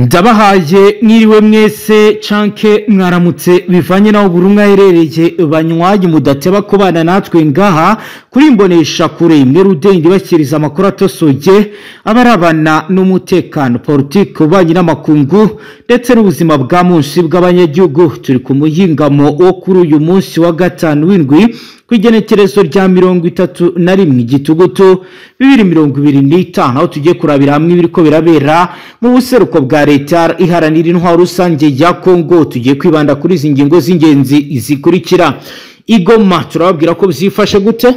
Ndabahaye mwiriwe mwese canke mwaramutse bivanye naho buri umwe aherereye, banywanyi mudateba kubana natwe ngaha kuri imbonesha kure imwe rudende bashyiriza amakuru atosoye abarabana n'umutekano, politiki, ububanyi n'amakungu ndetse n'ubuzima bwa munsi bw'abanyagihugu. Turi ku muyingamo wo kuri uyu munsi wa gatanu w'indwi ku igenekerezo rya 31 Gitugutu 2025, aho tugiye kurabira hamwe ibiriko birabera mu buseruko bwa leta iharanira intwaro rusange ya Kongo. Tugiye kwibanda kuri izi ngingo z'ingenzi zikurikira. Igoma turababwira ko byifashe gute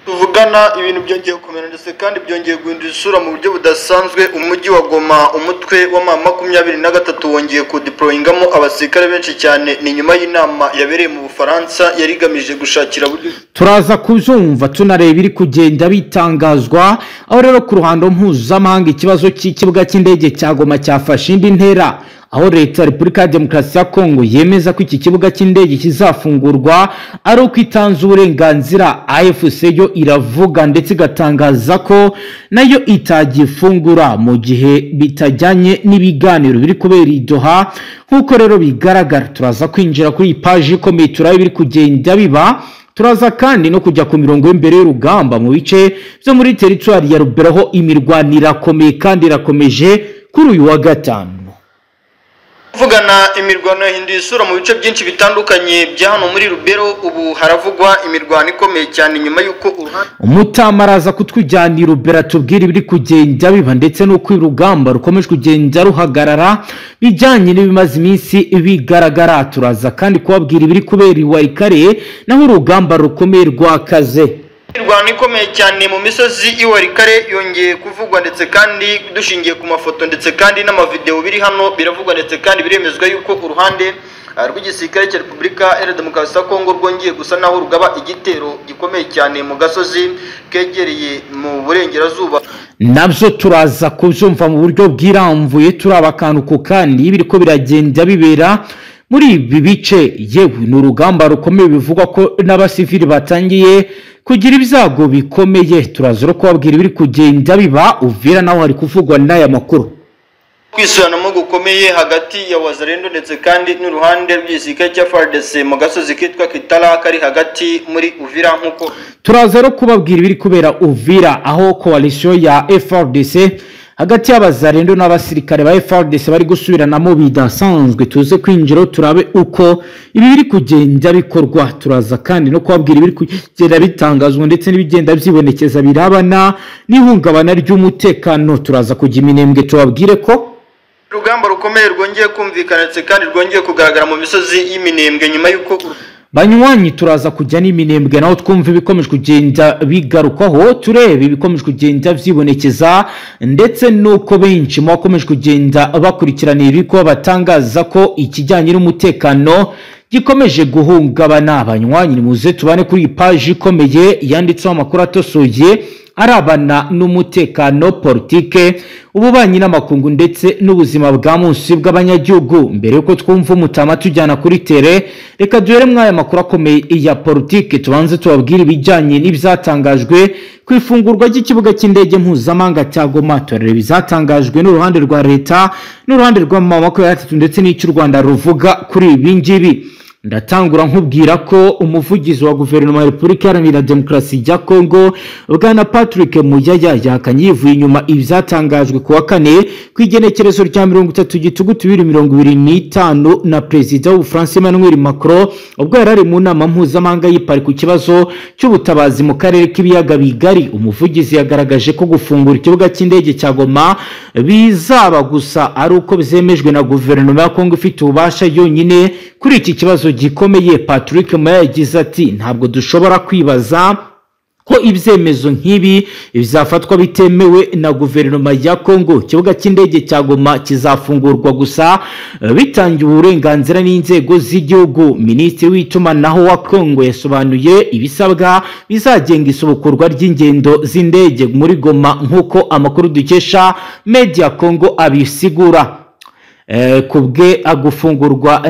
tuvugana, ibintu byongeye gukomera ndetse kandi byongeye guhindura isura mu buryo budasanzwe. Umujyi wa Goma, umutwe wa M23 wongeye kudeployingamo abasirikare benshi cyane. Ni nyuma y'inama yabereye mu Bufaransa yari igamije gushakira buryo turaza kubyumva tunareba ibiri kugenda bitangazwa. Aho rero ku ruhando mpuzamahanga ikibazo cy'ikibuga cy'indege cya Goma cyafashe indi ntera, aho leta ya Repubulika ya Demokarasi ya Kongo yemeza ko iki kibuga cy'indege kizafungurwa ari uko itanze uburenganzira. AFC yo iravuga ndetse igatangaza ko nayo itagifungura mu gihe bitajyanye n'ibiganiro biri kubera i Doha. Nk'uko rero bigaragara, turaza kwinjira kuri iyi paji ikomeye turabe ibiri kugenda biba. Turaza kandi no kujya ku mirongo y'imbere y'urugamba mu bice byo muri teritwari ya Rubero, aho imirwano irakomeye kandi irakomeje kuri uyu wa gatanu. Kuvugana imirwano yahinduye isura mu bice byinshi bitandukanye bya hano muri Rubero. Ubu haravugwa imirwano ikomeye cyane nyuma y'uko uruhande Umutama araza kutwijyanira Rubero atubwira ibiri kugenda biba ndetse n'uko urugamba rukomeje kugenda ruhagarara bijyanye n'ibimaze iminsi bigaragara. Turaza kandi kubabwira ibiri kubera i Walikale, naho urugamba rukomeye rwakaze. Imirwano ikomeye cyane mu misozi i Walikale yongeye kuvugwa, ndetse kandi dushingiye ku mafoto ndetse kandi n'amavideo biri hano biravugwa ndetse kandi biremezwa yuko uruhande rw'igisirikare cya Repubulika Iharanira Demokarasi ya Kongo rwongeye gusa naho rugaba igitero gikomeye cyane mu gasozi kegereye mu burengerazuba. Nabyo turaza kubyumva mu buryo bwirambuye, turaba akantu ku kandi ibiriko biragenda bibera muri ibi bice. Yewe ni urugamba rukomeye bivugwa ko n'abasivili batangiye kugira ibyago bikomeye. Turaza no kubabwira ibiri kugenda biba Uvira, naho hari kuvugwa n'aya makuru. Kwisuranamo gukomeye hagati ya Wazalendo ndetse kandi n'uruhande rw'igisirikare cya FARDC mu gasozi kitwa Kitala kari hagati muri Uvira. Nk'uko turaza no kubabwira ibiri kubera Uvira, aho coalition ya FARDC hagati y'abazalendo n'abasirikare ba FARDC bari gusubiranamo bidasanzwe. Tuze kwinjira turabe uko ibi biri kugenda bikorwa. Turaza kandi no kubabwira ibiri kugenda bitangazwa ndetse n'ibigenda byibonekeza birabana n'ihungabana ry'umutekano. Turaza kujya iminembwe tubabwire ko urugamba rukomeye rwongeye kumvikana ndetse kandi rwongeye kugaragara mu misozi y'iminembwe nyuma y'uko banywanyi turaza kujya n'iminembwe naho twumva ibikomeje kugenda bigarukwaho, turebe ibikomeje kugenda byibonekeza ndetse n'uko benshi mu bakomeje kugenda bakurikiranira ibiko batangaza ko ikijyanye n'umutekano gikomeje guhungabana. Banywanyi nimuze tubane kuri iyi paji ikomeye yanditseho amakuru atosoye arabana n'umutekano, politike, ububanyi n'amakungu ndetse n'ubuzima bwa munsi bw'abanyagihugu. Mbere yuko twumva umutama tujyana kuri tere, reka duhere mw'aya makuru akomeye ya politike. Tubanze tubabwire ibijyanye n'ibyatangajwe ku ifungurwa ry'ikibuga cy'indege mpuzamahanga cya Goma. Turareba ibyatangajwe n'uruhande rwa leta n'uruhande rwa M23 ndetse n'icyo u Rwanda ruvuga kuri ibi ngibi. Ndatangura nkubwira ko umuvugizi wa guverinoma ya Repubulika Iharanira Demokarasi ya Kongo Bwana Patrick Muyaya yahakanye yivuye inyuma ibyatangajwe ku wa kane ku igenekerezo rya 30 Gitugutu 2025 na Perezida w'Ubufaransa Emmanuel Macron, ubwo yari ari mu nama mpuzamahanga y'i Paris ku kibazo cy'ubutabazi mu karere k'ibiyaga bigari. Umuvugizi yagaragaje ko gufungura ikibuga cy'indege cya Goma bizaba gusa ari uko byemejwe na guverinoma ya Kongo ifite ububasha yonyine kuri iki kibazo gikomeye. Patrick Muyaya yagize ati: ntabwo dushobora kwibaza ko ibyemezo nk'ibi bizafatwa bitemewe na guverinoma ya Kongo. Ikibuga cy'indege cya Goma kizafungurwa gusa bitangiwe uburenganzira n'inzego z'igihugu. Minisitiri w'itumanaho wa Kongo yasobanuye ibisabwa bizagenga isubukurwa ry'ingendo z'indege muri Goma, nk'uko amakuru dukesha Media Congo abisigura. Kubwe gufungurwa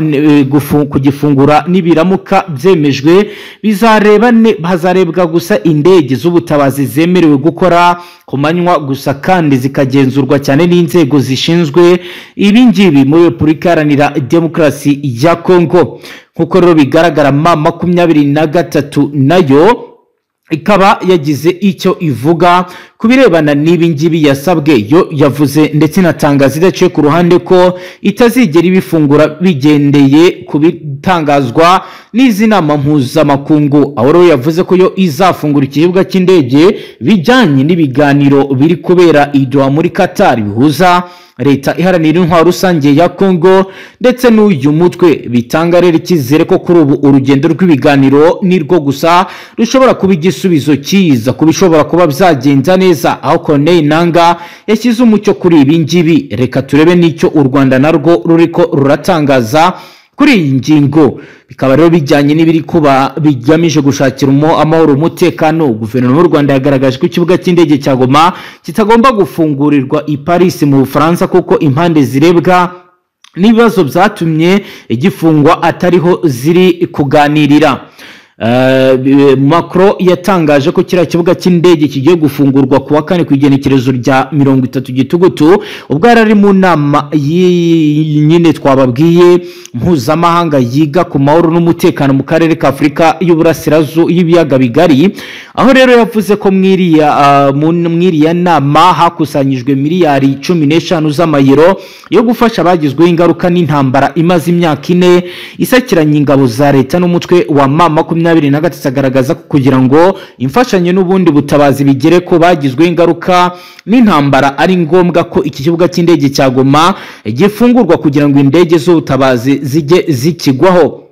kugifungura nibiramuka byemejwe bizareba hazarebwa gusa indege z'ubutabazi zemerewe gukora ku manywa gusa kandi zikagenzurwa cyane n'inzego zishinzwe ibi ngibi muri Repubulika Iharanira Demokarasi ya Kongo. Nkuko rero bigaragara, M23 nayo ikaba yagize icyo ivuga ku birebana n'ibi ngibi yasabwe. Yo yavuze ndetse inatangaza idaciye ku ruhande ko itazigera ibifungura bigendeye ku bitangazwa n'izi nama mpuzamakungu, aho rero yavuze ko yo izafungura ikibuga cy'indege bijyanye n'ibiganiro biri kubera i Doha muri Qatar bihuza Leta Iharanira Intwaro Rusange ya Kongo ndetse n'uyu mutwe. Bitanga rero icyizere ko kuri ubu urugendo rw'ibiganiro nirwo gusa rushobora kuba igisubizo cyiza ku bishobora kuba byagenza neza, aho Corneille Nangaa yashyize umucyo kuri ibi ngibi. Reka turebe n'icyo u Rwanda narwo ruriko ruratangaza kuri iyi ngingo, bikaba rero bijyanye n'ibiri kuba bigamije gushakira amahoro umutekano. Guverinoma y'u Rwanda yagaragaje ko ikibuga cy'indege cya Goma kitagomba gufungurirwa i Paris mu Bufaransa, kuko impande zirebwa n'ibibazo byatumye igifungwa atariho ziri kuganirira. Macron yatangaje ko kiriya kibuga cy'indege kigiye gufungurwa kuwa kane ku igenekerezo rya 30 Gitugutu, ubwo yari ari mu nama nyine twababwiye mpuzamahanga yiga ku mahoro n'umutekano mu karere ka Afurika y'Uburasirazuba y'ibiyaga bigari, aho rero yavuze ko mwiriya nama hakusanyijwe miliyari 15 z'amayero yo gufasha abagizweho ingaruka n'intambara imaze imyaka 4 isakiranye ingabo za leta n'umutwe wa M23. Agaragaza ko kugira ngo imfashanyo n'ubundi butabazi bigere ko bagizweho ingaruka n'intambara ari ngombwa ko iki kibuga cy'indege cya Goma gifungurwa kugira ngo indege z'ubutabazi zijye zikigwaho.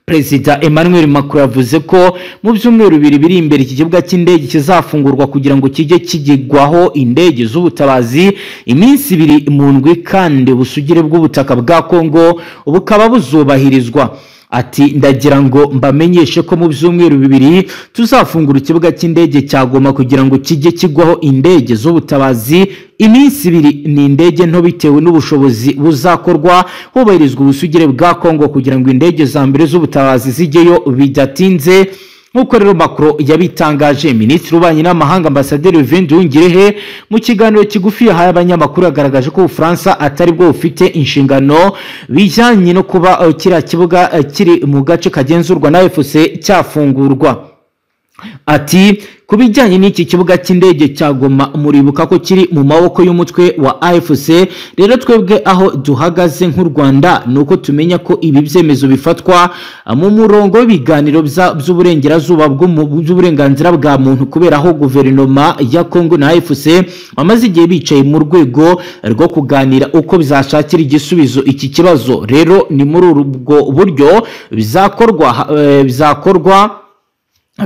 Perezida Emmanuel Macron yavuze ko mu byumweru bibiri biri imbere iki kibuga cy'indege kizafungurwa kugira ngo kijye kigigwaho indege z'ubutabazi iminsi 2 mu ndwi, kandi ubusugire bw'ubutaka bwa Kongo bukaba buzubahirizwa. Ati ndagira ngo mbamenyeshe ko mu byumweru 2 tuzafungura ikibuga cy'indege cya Goma kugira ngo kijye kigwaho indege z'ubutabazi iminsi 2, ni indege nto bitewe n'ubushobozi buzakorwa hubahirizwa ubusugire bwa Kongo kugira ngo indege za mbere z'ubutabazi zijyeyo bidatinze. Nkuko rero Macron yabitangaje, Minisitiri w'Ububanyi n'Amahanga Ambasaderi Olivier Nduhungirehe mu kiganiro kigufi yahaye abanyamakuru yagaragaje ko Ubufaransa atari bwo bufite inshingano bijyanye no kuba kiriya kibuga kiri mu gace kagenzurwa na AFC cyafungurwa. Ati ku bijyanye n'iki kibuga cy'indege cya Goma muribuka ko kiri mu maboko y'umutwe wa AFC, rero twebwe aho duhagaze nk'u Rwanda nuko tumenya ko ibi byemezo bifatwa mu murongo w'ibiganiro by'uburengerazuba by'uburenganzira bwa muntu, kubera aho guverinoma ya Kongo na AFC bamaze igihe bicaye mu rwego rwo kuganira uko bizashakira igisubizo iki kibazo. Rero ni muri ubwo buryo bizakorwa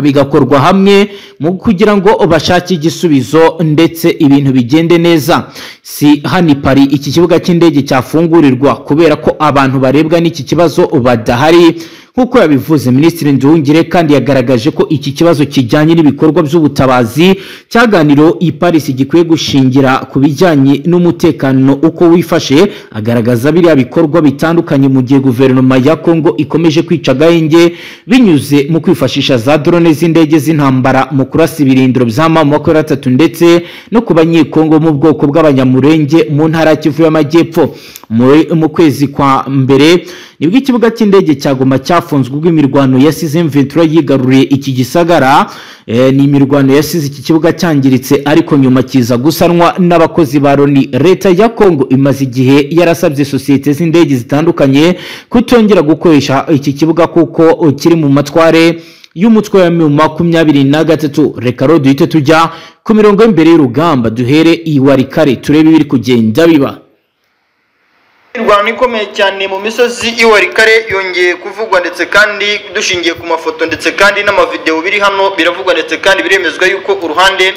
bigakorwa hamwe mu kugira ngo bashake igisubizo ndetse ibintu bigende neza. Si hani Paris iki kibuga cy'indege cyafungurirwa kubera ko abantu barebwa n'iki kibazo badahari, nkuko yabivuze. Minisitiri Nduhungire kandi yagaragaje ko iki kibazo kijyanye n'ibikorwa by'ubutabazi cyaganiro i Paris gikwiye gushingira ku bijyanye n'umutekano uko wifashe, agaragaza biriya bikorwa bitandukanye mu gihe guverinoma ya Kongo ikomeje kwica agahenge binyuze mu kwifashisha za drone z'indege z'intambara mu kurasa ibirindiro bya M23 ndetse no ku banyekongo mu bwoko bw'Abanyamurenge mu ntara ya Kivu y'Amajyepfo. Mu kwezi kwa mbere nibwo ikibuga cy'indege cya Goma cyafunzwe ubwo imirwano yasize M23 yigaruriye iki gisagara. Ni imirwano yasize iki kibuga cyangiritse, ariko nyuma kiza gusanwa n'abakozi ba Loni. Leta ya Kongo imaze igihe yarasabye sosiyete z'indege zitandukanye kutongera gukoresha iki kibuga kuko kiri mu matware y'umutwe wa M23. Reka rero duhite tujya ku mirongo y'imbere y'urugamba, duhere i Walikale turebe ibiri kugenda biba. Imirwano ikomeye cyane mu misozi i Walikale yongeye kuvugwa ndetse kandi dushingiye ku mafoto ndetse kandi n'amavideo biri hano biravugwa ndetse kandi biremezwa yuko uruhande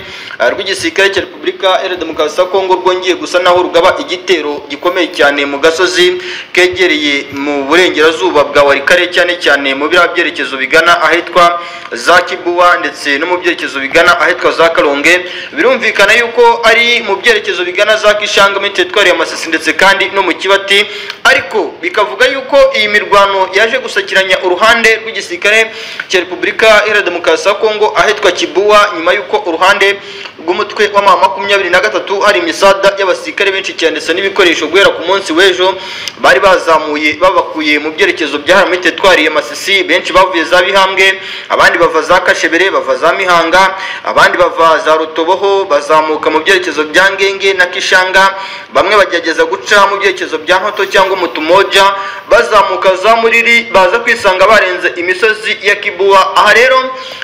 rw'igisirikare cya Repubulika Iharanira Demokarasi ya Kongo rwongeye gusa naho rugaba igitero gikomeye cyane mu gasozi kegereye mu burengerazuba bwa Walikale, cyane cyane mu biriya byerekezo bigana ahitwa za Kibuwa ndetse no mu byerekezo bigana ahitwa za Kalonge. Birumvikana yuko ari mu byerekezo bigana za Kishanga muri teritwari ya Masisi ndetse kandi no mu Kiba Kibati. Ariko bikavuga yuko iyi mirwano yaje gusakiranya uruhande rw'igisirikare cya Repubulika Iharanira Demokarasi ya Kongo ahitwa Kibuwa, nyuma yuko uruhande rw'umutwe wa M23 hari imisada y'abasirikare benshi cyane ndetse n'ibikoresho guhera ku munsi w'ejo bari bazamuye babakuye mu byerekezo bya hano muri teritwari ya Masisi. Benshi bavuye za Bihambwe, abandi bava za Kashebere, bava za Mihanga, abandi bava za Rutoboho, bazamuka mu byerekezo bya Ngenge na Kishanga, bamwe bagerageza guca mu byerekezo bya Nkoto cyangwa Mutumoja, bazamuka za Muriri, baza kwisanga barenze imisozi ya Kibuwa. Aha rero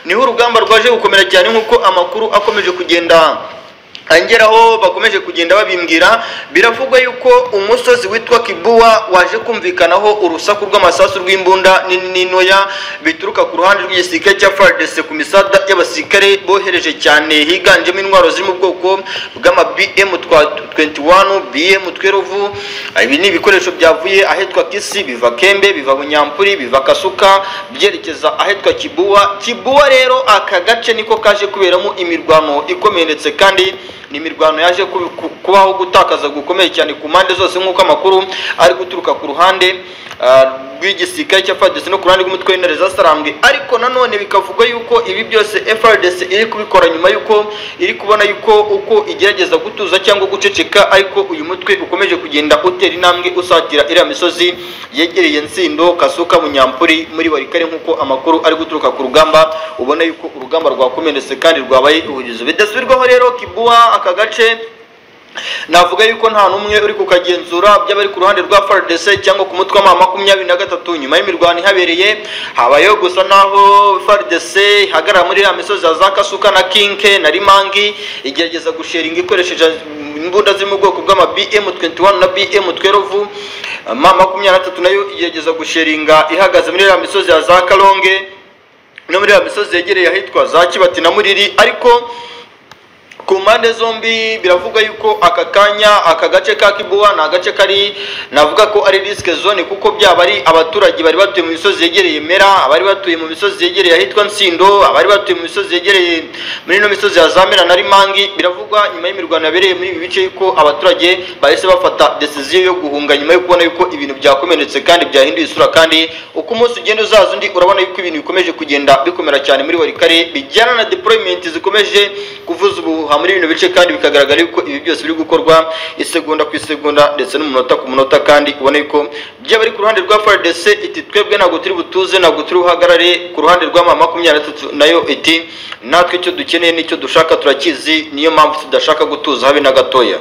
niho urugamba rwaje gukomera cyane nk'uko amakuru akomeje kugenda angeraho bakomeje kugenda babimbwira. Biravugwa yuko umusozi witwa Kibuwa waje kumvikanaho urusaku rw'amasasu rw'imbunda nini n'intoya bituruka ku ruhande rw'igisirikare cya FARDC ku misada y'abasirikare bohereje cyane, higanjemo intwaro ziri mu bwoko bw'ama BM21, BM12. Ibi ni ibikoresho byavuye ahitwa Kisi, biva Kembe, biva Bunyampuri, biva Kasuka, byerekeza ahitwa Kibuwa. Kibuwa rero aka gace niko kaje kuberamo imirwano ikomeye ndetse kandi ni imirwano yaje kubaho gutakaza gukomeye cyane ku mpande zose, nk'uko amakuru ari guturuka ku ruhande rw'igisirikare cya FARDC no ku ruhande rw'umutwe w'intare za Sarambwe. Ariko nanone bikavugwa yuko ibi byose FARDC iri kubikora nyuma yuko iri kubona yuko uko igerageza gutuza cyangwa guceceka, ariko uyu mutwe ukomeje kugenda utera intambwe usatira iriya misozi yegereye Nsindo, Kasuka, Bunyampuri muri Warikare, nk'uko amakuru ari guturuka ku rugamba ubona yuko urugamba rwakomeretse kandi rwabaye ihurizo bidasubirwaho. Rero Kibuwa aka gace navuga yuko nta numwe uri kukagenzura, byaba ari ku ruhande rwa FARDC cyangwa ku mutwe wa M23. Nyuma y'imirwano ihabereye habayeho gusa naho FARDC ihagarara muri ya misozi ya za Kasuka na Kinke na Rimangi, igerageza gusheringa ikoresheje imbunda ziri mu bwoko bw'ama BM21 na BM12. M23 nayo igerageza gusheringa ihagaze muri ya misozi ya za Kalonge no muri ya misozi yegereye ahitwa za Kibati na Muriri. Ariko ku mpande zombi biravuga yuko aka kanya aka gace ka Kibuwa ni agace kari navuga ko ari risk zone, kuko byaba ari abaturage bari batuye mu misozi yegereye Mera, abari batuye mu misozi yegereye ahitwa Nsindo, abari batuye mu misozi yegereye muri no misozi ya Zamera na Rimangi. Biravugwa nyuma y'imirwano yabereye muri ibi bice yuko abaturage bahise bafata decision yo guhunga nyuma yo kubona yuko ibintu byakomeretse kandi byahinduye isura, kandi uko umunsi ugenda uzaza undi urabona yuko ibintu bikomeje kugenda bikomera cyane muri Warikare, bijyana na deployment zikomeje kuvuza ubuhuha muri bino bice, kandi bikagaragara yuko ibi byose biri gukorwa isegonda ku isegonda ndetse n'umunota ku munota. Kandi ubona yuko byaba ari ku ruhande rwa FARDC iti twebwe ntabwo turi butuze, ntabwo turi buhagarare, ku ruhande rwa M23 nayo iti natwe icyo dukeneye n'icyo dushaka turakizi, niyo mpamvu tudashaka gutuza habe na gatoya.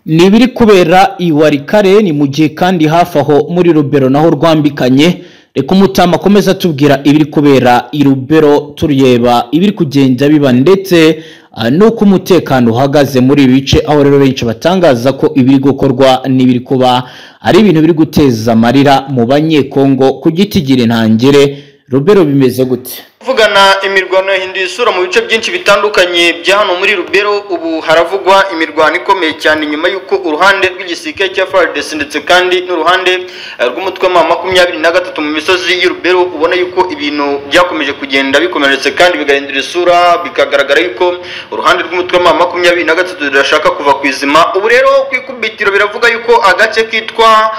Ni ibiri kubera i Warikare, ni mu gihe kandi hafi aho muri Rubero naho rwambikanye. Reka umutama akomeza atubwira ibiri kubera i Rubero, tureba ibiri kugenda biba ndetse nuko umutekano uhagaze muri ibi bice, aho rero benshi batangaza ko ibiri gukorwa n'ibiri kuba ari ibintu biri guteza amarira mu Banyekongo ku giti gira intangire. Rubero bimeze gute? Kuvugana imirwano yahinduye isura mu bice byinshi bitandukanye bya hano muri Rubero. Ubu haravugwa imirwano ikomeye cyane nyuma y'uko uruhande rw'igisirikare cya FARDC ndetse kandi n'uruhande rw'umutwe wa M23 mu misozi y'u Rubero ubona yuko ibintu byakomeje kugenda bikomeretse kandi bigahindura isura, bikagaragara yuko uruhande rw'umutwe wa M23 rurashaka kuva ku izima. Ubu rero ku ikubitiro biravuga yuko agace kitwa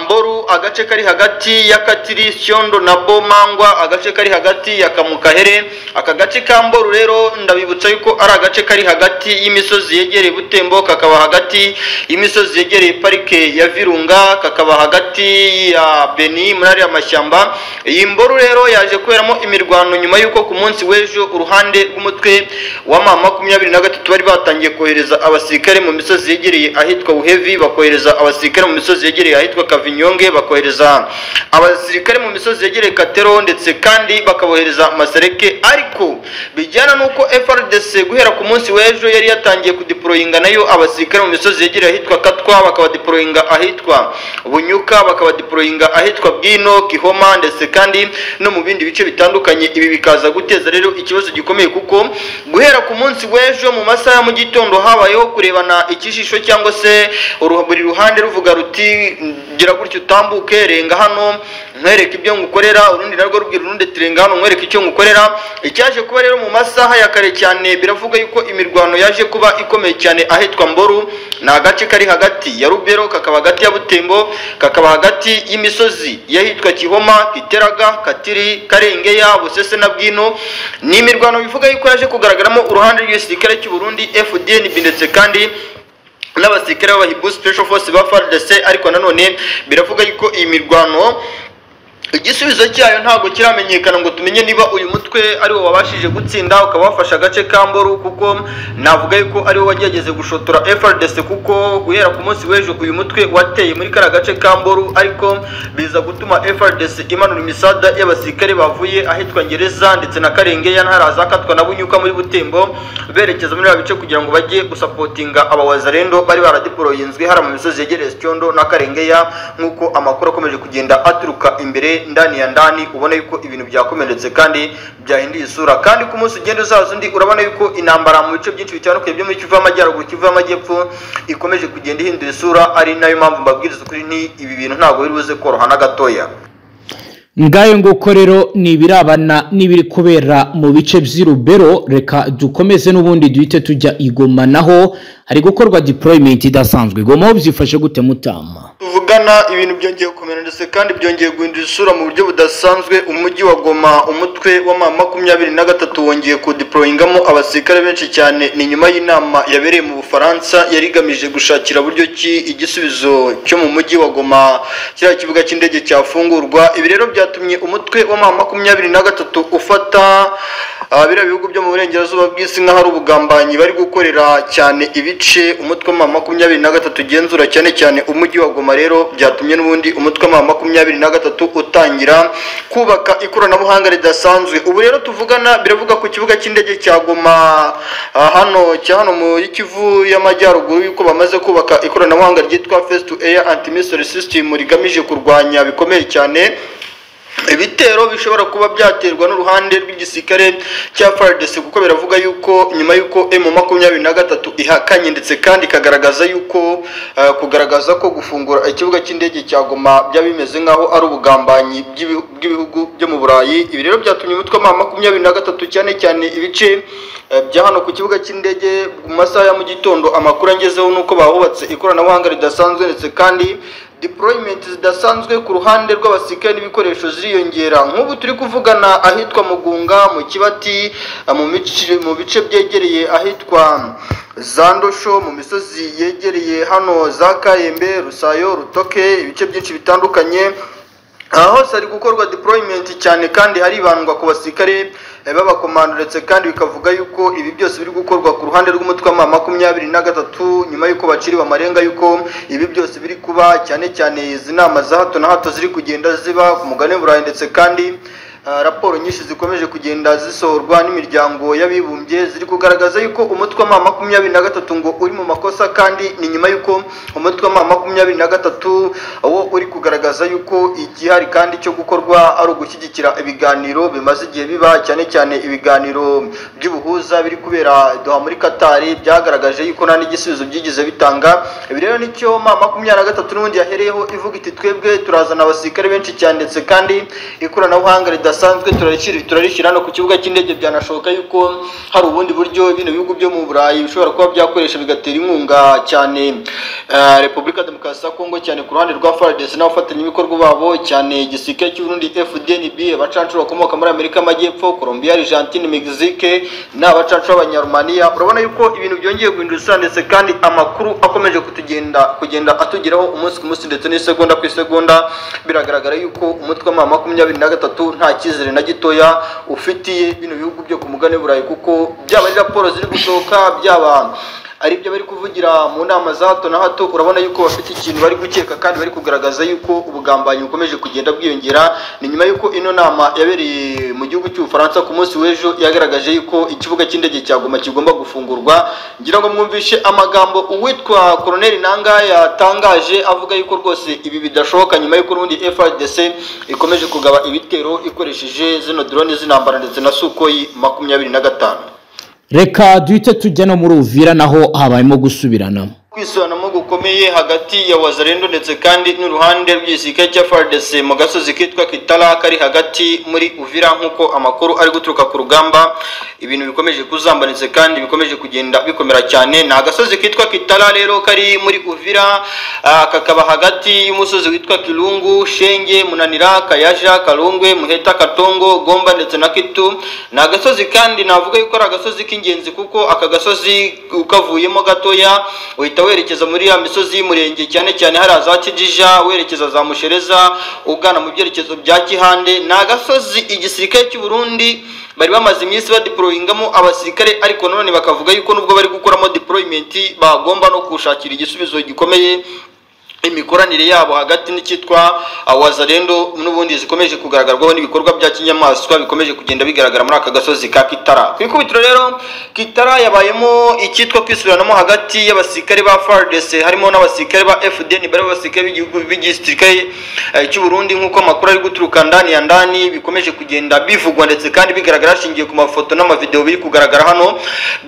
Mboru, agace kari hagati ya Katiri, Syondo na Bomangwa, agace kari hagati ya Kamukahere, aka gace ka Mboru rero ndabibutsa yuko ari agace kari hagati y'imisozi yegereye Butembo, kakaba hagati y'imisozi yegereye parike ya Virunga, kakaba hagati ya Beni muri ariya mashyamba. Iyi Mboru rero yaje kuberamo imirwano nyuma y'uko ku munsi w'ejo uruhande rw'umutwe wa M23 bari batangiye kohereza abasirikare mu misozi yegereye ahitwa Buhevi, bakohereza abasirikare mu misozi yegereye ahitwa Kavinyonge, bakohereza abasirikare mu misozi yegereye Katero ndetse kandi bakabohereza Masereke. Ariko bijyana nuko FARDC guhera ku munsi w'ejo yari yatangiye kudeployinga nayo abasirikare mu misozi yegereye ahitwa Katwa, bakabadeployinga ahitwa Bunyuka, bakabadeployinga ahitwa Bwino, Kihoma ndetse kandi no mu bindi bice bitandukanye. Ibi bikaza guteza rero ikibazo gikomeye, kuko guhera ku munsi w'ejo mu masaha ya mu gitondo habayeho kurebana ikijisho cyangwa se buri ruhande ruvuga ruti gira gutyo utambuke, renga hano nkwereke ibyo ngukorera, urundi narwo rubwira urundi tirenga hano nkwereke nkwereke icyo ngukorera. Icyaje kuba rero mu masaha ya kare cyane, biravuga yuko imirwano yaje kuba ikomeye cyane ahitwa Mboru, ni agace kari hagati ya Rubero, kakaba hagati ya Butembo, kakaba hagati y'imisozi y'ahitwa Kihoma, Kiteraga, Katiri, Karengeya, Busese na Bwino. Ni imirwano bivuga yuko yaje kugaragaramo uruhande rw'igisirikare cy'u Burundi FDNB ndetse kandi n'abasirikare b'abahibu Special Force ba FARDC. Ariko nanone biravuga yuko iyi mirwano igisubizo cyayo ntabwo kiramenyekana ngo tumenye niba uyu mutwe ari wo wabashije gutsinda ukaba wafashe agace ka Mboru, kuko navuga yuko ari wo wagerageze gushotora FARDC, kuko guhera ku munsi w'ejo uyu mutwe wateye muri kariya gace ka Mboru, ariko biza gutuma FARDC imanura imisada y'abasirikare bavuye ahitwa Ngereza ndetse na Karengeya ntarazakatwa na Bunyuka muri Butembo, berekeza muri bice kugira ngo bajye gusapotinga abawazarendo bari baradeployinzwe hara mu misozi yegereye Cyondo na Karengeya, nk'uko amakuru akomeje kugenda aturuka imbere ndani ya ndani. Ubona yuko ibintu byakomeretse kandi byahinduye isura, kandi ku munsi ugenda uzaza undi urabona yuko intambara mu bice byinshi bitandukanye byo muri Kivu y'Amajyaruguru, Kivu y'Amajyepfo ikomeje kugenda ihindura isura, ari nayo mpamvu mbabwiriza ukuri nti ibi bintu ntabwo biri buze koroha na gatoya. Ngayo nguko rero ni ibirabana n'ibiri kubera mu bice by'Irubero. Reka dukomeze n'ubundi duhite tujya Igoma, naho hari gukorwa deployment idasanzwe. Igoma byifashe gute Mutama? Tuvugana ibintu byongeye gukomera ndetse kandi byongeye guhindura isura mu buryo budasanzwe. Umujyi wa Goma, umutwe wa M23 wongeye kudeployingamo abasirikare benshi cyane. Ni nyuma y'inama yabereye mu Bufaransa yari igamije gushakira buryo ki igisubizo cyo mu mujyi wa Goma kiriya kibuga cy'indege cyafungurwa. Ibi rero byatumye umutwe wa M23 ufata biriya bihugu byo mu burengerazuba bw'isi nk'aho ari ubugambanyi bari gukorera cyane ibice umutwe wa M23 ugenzura cyane cyane umujyi wa Goma. Rero byatumye n'ubundi umutwe wa M23 utangira kubaka ikoranabuhanga ridasanzwe. Ubu rero tuvugana biravuga ku kibuga cy'indege cya Goma hano cya hano muri Kivu y'Amajyaruguru yuko bamaze kubaka ikoranabuhanga ryitwa Face to Air Anti-Missile System rigamije kurwanya bikomeye cyane ibitero bishobora kuba byaterwa n'uruhande rw'igisirikare cya FARDC, kuko biravuga yuko nyuma yuko M23 ihakanye ndetse kandi ikagaragaza yuko kugaragaza ko gufungura ikibuga cy'indege cya Goma byaba bimeze nkaho ari ubugambanyi bw'ibihugu byo mu Burayi. Ibi rero byatumye umutwe wa M23 cyane cyane ibice bya hano ku kibuga cy'indege mu masaha ya mu gitondo amakuru angezeho nuko bahubatse ikoranabuhanga ridasanzwe ndetse kandi deployment zidasanzwe ku ruhande rw'abasirikare n'ibikoresho ziriyongera. Nk'ubu turi kuvugana ahitwa Mugunga, mu Kibati, mu bice byegereye ahitwa Zandosho, mu misozi yegereye hano za Kayembe, Rusayo, Rutoke, ibice byinshi bitandukanye. Aha hose hari gukorwa deployment cyane kandi haribandwa ku basirikare b'abakomando, ndetse kandi bikavuga yuko ibi byose biri gukorwa ku ruhande rw'umutwe wa M23 nyuma yuko baciriwe amarenga yuko ibi byose biri kuba, cyane cyane izi nama za hato na hato ziri kugenda ziba ku mugabane w'Uburayi, ndetse kandi raporo nyinshi zikomeje kugenda zisohorwa n'imiryango y'abibumbye ziri kugaragaza yuko umutwe wa M23 ngo uri mu makosa, kandi ni nyuma yuko umutwe wa M23 wo uri kugaragaza yuko igihari kandi cyo gukorwa ari ugushyigikira ibiganiro bimaze igihe biba, cyane cyane ibiganiro by'ubuhuza biri kubera Doha muri Qatar, byagaragaje yuko nta n'igisubizo byigize bitanga. Ibi rero nicyo M23 n'ubundi yahereyeho ivuga iti twebwe turazana abasirikare benshi cyane ndetse kandi ikoranabuhanga ridasanzwe turarishyira no ku kibuga cy'indege. Byanashoboka yuko hari ubundi buryo bino bihugu byo mu Burayi bishobora kuba byakoresha bigatera inkunga cyane Repubulika Demokarasi ya Kongo, cyane ku ruhande rwa FARDC n'abafatanyabikorwa babo, cyane igisirikare cy'u Burundi FDNB, abacancuro bakomoka muri Amerika y'Amajyepfo, Colombia, Argentine, Mexique n'abacancuro b'Abanyarumaniya. Urabona yuko ibintu byongeye guhindura isura ndetse kandi amakuru akomeje kugenda atugeraho umunsi ku munsi ndetse n'isegonda ku isegonda. Biragaragara yuko umutwe wa M23 nta cyizere na gitoya ufitiye bino bihugu byo ku mugabane w'Uburayi, kuko byaba ari raporo ziri gusohoka, byaba ari ibyo bari kuvugira mu nama za hato na hato, urabona yuko bafite ikintu bari gukeka kandi bari kugaragaza yuko ubugambanyi bukomeje kugenda bwiyongera. Ni nyuma yuko ino nama yabereye mu gihugu cy'Ubufaransa ku munsi w'ejo yagaragaje yuko ikibuga cy'indege cya Goma kigomba gufungurwa. Ngira ngo mwumvishe amagambo uwitwa Colonel Nanga yatangaje avuga yuko rwose ibi bidashoboka, nyuma yuko urundi FARDC ikomeje kugaba ibitero ikoresheje zino drone z'intambara ndetse na Sukhoi 25. Reka duhite tujya no muri Uvira, naho habayemo gusubiranamo. Kwisuranamo gukomeye hagati ya Wazalendo ndetse kandi n'uruhande rw'igisirikare cya FARDC mu gasozi kitwa Kitara kari hagati muri Uvira, nk'uko amakuru ari guturuka ku rugamba ibintu bikomeje kuzamba ndetse kandi bikomeje kugenda bikomera cyane. Ni agasozi kitwa Kitara rero kari muri Uvira, kakaba hagati y'umusozi witwa Kirungu, Shenge, Munanira, Kayaja, Karungwe, Muheta, Katongo, Gomba ndetse na Kitu. Ni agasozi kandi navuga yuko ari agasozi k'ingenzi, kuko aka gasozi ukavuyemo gatoya uhita werekeza muri ya misozi y'umurenge, cyane cyane hari za Kijija, werekeza za Mushereza, ugana mu byerekezo bya Kihande. Ni agasozi igisirikare cy'u Burundi bari bamaze iminsi badeployingamo abasirikare, ariko none bakavuga yuko nubwo bari gukoramo deployment bagomba no kushakira igisubizo gikomeye imikoranire yabo hagati n'icyitwa Wazalendo n'ubundi zikomeje kugaragarwaho n'ibikorwa bya kinyamaswa bikomeje kugenda bigaragara muri aka gasozi ka Kitara. Ku ikubitiro rero Kitara yabayemo icyitwa kwisubiranamo hagati y'abasirikare ba FARDC harimo n'abasirikare ba FDN bari abasirikare b'igihugu b'igisirikare cy'u Burundi, nk'uko amakuru ari guturuka ndani ya ndani bikomeje kugenda bivugwa ndetse kandi bigaragara hashingiye ku mafoto n'amavideo biri kugaragara hano.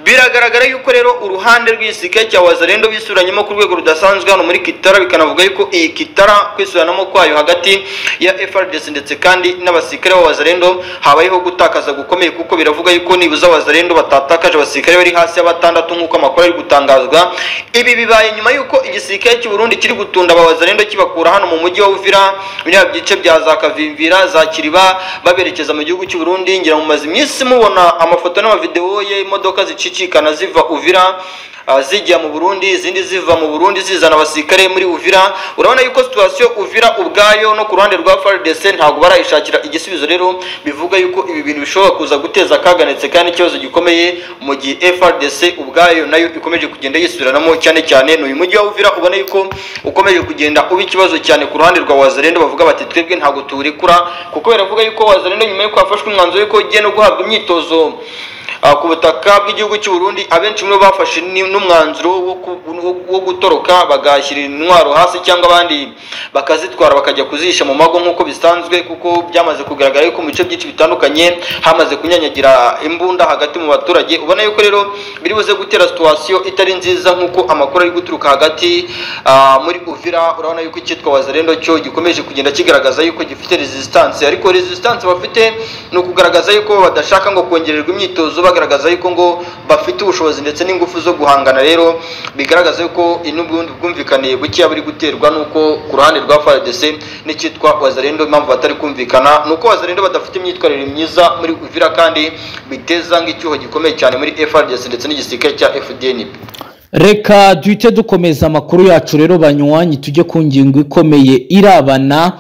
Biragaragara yuko rero uruhande rw'igisirikare cya Wazalendo bisuranyemo ku rwego rudasanzwe hano muri Kitara, bikanavuga yuko iyi Kitara kwisuranamo kwayo hagati ya FARDC ndetse kandi n'abasirikare ba Wazalendo habayeho gutakaza gukomeye, kuko biravuga yuko nibuza Wazalendo batatakaje abasirikare bari hasi ya batandatu nk'uko amakuru ari gutangazwa. Ibi bibaye nyuma yuko igisirikare cy'u Burundi kiri gutunda aba Wazalendo kibakura hano mu mujyi wa Uvira muri bya bya za Kavimvira, za Kiriba, baberekeza mu gihugu cy'u Burundi. Ngira mu mazi iminsi mubona amafoto n'amavideo y'imodoka zicicikana ziva Uvira zijya mu Burundi, izindi ziva mu Burundi zizana abasirikare muri Uvira. Urabona yuko situation Uvira ubwayo no ku ruhande rwa FARDC ntabwo barayishakira igisubizo. Rero bivuga yuko ibi bintu bishobora kuza guteza akaga ndetse kandi ikibazo gikomeye mu gihe FARDC ubwayo nayo ikomeje kugenda yisubiranamo, cyane cyane n'uyu mujyi wa Uvira ubona yuko ukomeje kugenda uba ikibazo cyane ku ruhande rwa Wazalendo. Bavuga bati twebwe ntabwo tuwurekura, kuko baravuga yuko Wazalendo nyuma yuko hafashwe umwanzuro yuko igiye no guhabwa imyitozo ku butaka bw'igihugu cy'u Burundi, abenshi muri bo bafashe n'umwanzuro wo gutoroka bagashyira intwaro hasi cyangwa abandi bakazitwara bakajya kuzisha mu mago nk'uko bisanzwe, kuko byamaze kugaragara yuko mu bice byinshi bitandukanye hamaze kunyanyagira imbunda hagati mu baturage. Ubona yuko rero biri buze gutera situation itari nziza nk'uko amakuru ari guturuka hagati muri Uvira. Urabona yuko icyitwa Wazalendo cyo gikomeje kugenda kigaragaza yuko gifite resistance, ariko resistance bafite ni ukugaragaza yuko badashaka ngo kongererwa imyitozo, bagaragaza yuko ngo bafite ubushobozi ndetse n'ingufu zo guhangana. Rero bigaragaza yuko n'ubundi bwumvikane bukeya buri guterwa nuko ku ruhande rwa FARDC n'icyitwa Wazalendo impamvu batari kumvikana nuko Wazalendo badafite imyitwarire myiza muri Uvira, kandi biteza nk'icyuho gikomeye cyane muri FARDC ndetse n'igisirikare cya FDNB. Reka duhite dukomeza amakuru yacu rero banywanyi, tujye ku ngingo ikomeye irabana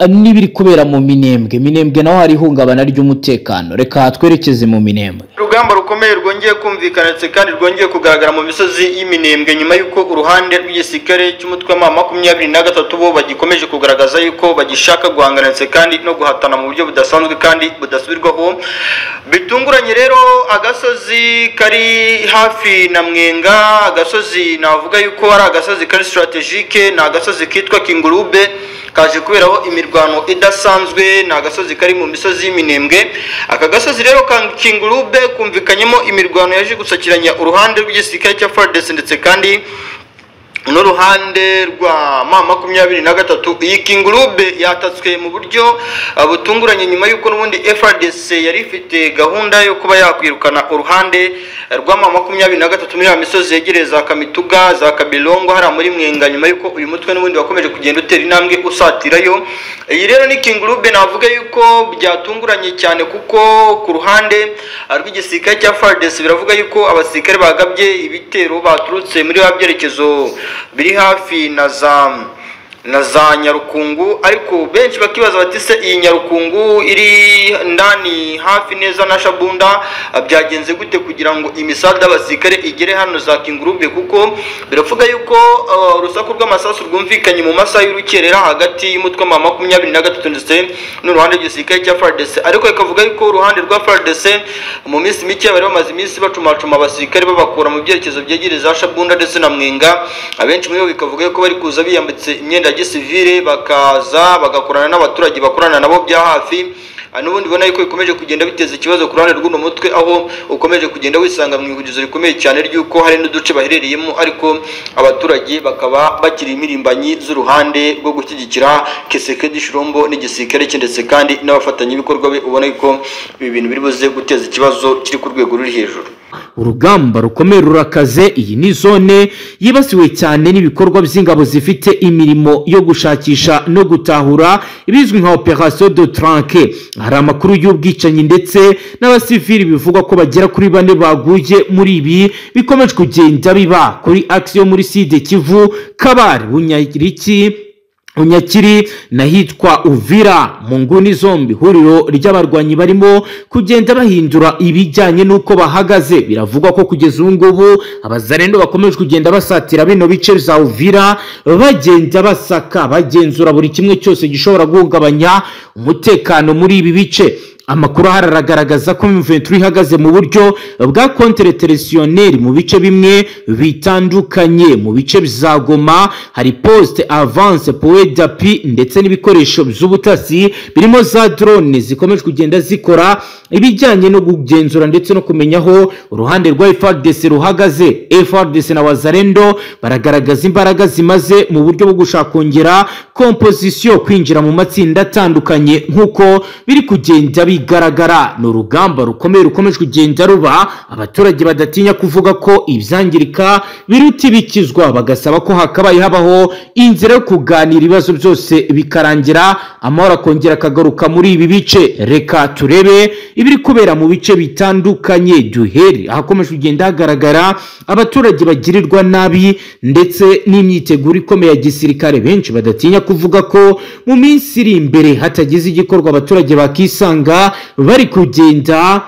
n'ibiri kubera mu Minembwe. Minembwe naho hari ihungabana ry'umutekano, reka twerekeze mu Minembwe. Urugamba rukomeye rwongeye kumvikana ndetse kandi rwongeye kugaragara mu misozi y'Iminembwe nyuma y'uko uruhande rw'igisirikare cy'umutwe wa M23 bo bagikomeje kugaragaza yuko bagishaka guhangana ndetse kandi no guhatana mu buryo budasanzwe kandi budasubirwaho. Bitunguranye rero agasozi kari hafi na Mwenga, agasozi navuga yuko ari agasozi kari strategique, ni agasozi kitwa Kingurube, kaje kuberaho imirwano idasanzwe. Ni agasozi kari mu misozi y'Iminembwe. Aka gasozi rero ka Kingurube kumvikanyemo imirwano yaje gusakiranya uruhande rw'igisirikare cya FARDC ndetse kandi n'uruhande rwa M23. Iyi Kingurube yatatswe mu buryo butunguranye nyuma y'uko n'ubundi FARDC yari ifite gahunda yo kuba yakwirukana uruhande rwa M23 muri ya misozi yegereye za Kamituga, za Kabilongo hariya muri Mwenga, nyuma y'uko uyu mutwe n'ubundi wakomeje kugenda utera intambwe usatirayo. Iyi rero ni Kingurube navuga yuko byatunguranye cyane, kuko ku ruhande rw'igisirikare cya FARDC biravuga yuko abasirikare bagabye ibitero baturutse muri ya byerekezo biri hafi na za Nyarukungu, ariko benshi bakibaza bati se iyi Nyarukungu iri ndani hafi neza na Shabunda byagenze gute kugira ngo imisada y'abasirikare igere hano za Kingurube? Kuko biravuga yuko urusaku rw'amasasu rwumvikanye mu masaha y'urukerera hagati y'umutwe wa M23 ndetse n'uruhande rw'igisirikare cya FARDC, ariko ikavuga yuko uruhande rwa FARDC mu minsi mike bari bamaze iminsi bacumacuma abasirikare babakura mu byerekezo byegereye za Shabunda ndetse na Mwenga. Abenshi muri bo bikavuga yuko bari kuza biyambitse imyenda gisivile, bakaza bagakorana n'abaturage bakorana nabo bya hafi. N'ubundi ubona yuko bikomeje kugenda biteza ikibazo ku ruhande rw'uno mutwe, aho ukomeje kugenda wisanga mu ihurizo rikomeye cyane ry'uko hari n'uduce baherereyemo, ariko abaturage bakaba bakiri imirimbanyi z'uruhande rwo gushyigikira Tshisekedi Tshilombo n'igisirikare cye ndetse kandi n'abafatanyabikorwa be. Ubona yuko ibi bintu biri buze guteza ikibazo kiri ku rwego ruri hejuru. Urugamba rukomeye rurakaze. Iyi ni zone yibasiwe cyane n'ibikorwa by'ingabo zifite imirimo yo gushakisha no gutahura ibizwi nka opération de traque. Hari amakuru y'ubwicanyi ndetse n'abasivili bivugwa ko bagera kuri 4 baguye muri ibi bikomeje kugenda biba kuri action muri Sud Kivu, Kabare, Bunyakiri n'ahitwa Uvira. Mu nguni zombi huriro ry'abarwanyi barimo kugenda bahindura ibijyanye n'uko bahagaze. Biravugwa ko kugeza ubu ngubu abazarendo bakomeje kugenda basatira bino bice za Uvira, bagenda basaka bagenzura buri kimwe cyose gishobora guhungabanya umutekano muri ibi bice. Amakuru aharagaragaza ko M23 ihagaze mu buryo bwa contre-traditionnel mu bice bimwe bitandukanye. Mu bice bya Goma hari poste avance point d'appui ndetse n'ibikoresho by'ubutasi birimo za drone zikomeje kugenda zikora ibijyanye no kugenzura ndetse no kumenya aho uruhande rwa FARDC ruhagaze. FARDC na Wazalendo baragaragaza imbaraga zimaze mu buryo bwo gushaka kongera composition, kwinjira mu matsinda atandukanye nkuko biri kugenda bigaragara. Ni urugamba rukomeye rukomeje kugenda ruba, abaturage badatinya kuvuga ko ibyangirika biruta ibikizwa, bagasaba ko hakabaye habaho inzira yo kuganira ibibazo byose bikarangira, amahoro akongera akagaruka muri ibi bice. Reka turebe ibiri kubera mu bice bitandukanye. Duhere ahakomeje kugenda hagaragara abaturage bagirirwa nabi ndetse n'imyiteguro ikomeye ya gisirikare. Benshi badatinya kuvuga ko mu minsi iri imbere hatagize igikorwa abaturage bakisanga bari kugenda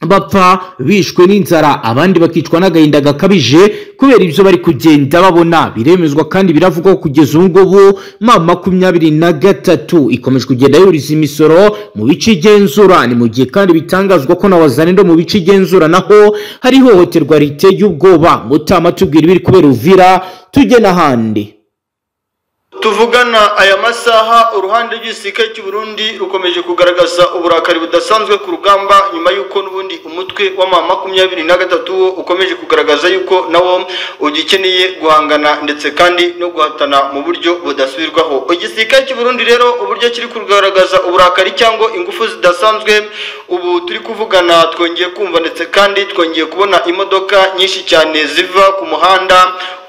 bapfa bishwe n'inzara, abandi bakicwa n'agahinda gakabije kubera ibyo bari kugenda babona. Biremezwa kandi biravugwa ko kugeza ubu ngubu M23 ikomeje kugenda yuriza imisoro mu bice igenzura. Ni mu gihe kandi bitangazwa ko na Wazalendo mu bice igenzura naho hari ihohoterwa riteye ubwoba. Mutama tubwira ibiri kubera Uvira, tujye n'ahandi. Tuvugana aya masaha uruhande rw'igisirikare cy'u Burundi rukomeje kugaragaza uburakari budasanzwe ku rugamba, nyuma y'uko n'ubundi umutwe wa M23 ukomeje kugaragaza yuko nawo ugikeneye guhangana ndetse kandi no guhatana mu buryo budasubirwaho. Igisirikare cy'u Burundi rero uburyo kiri kugaragaza uburakari cyangwa ingufu zidasanzwe, ubu turi kuvugana twongeye kumva ndetse kandi twongeye kubona imodoka nyinshi cyane ziva ku muhanda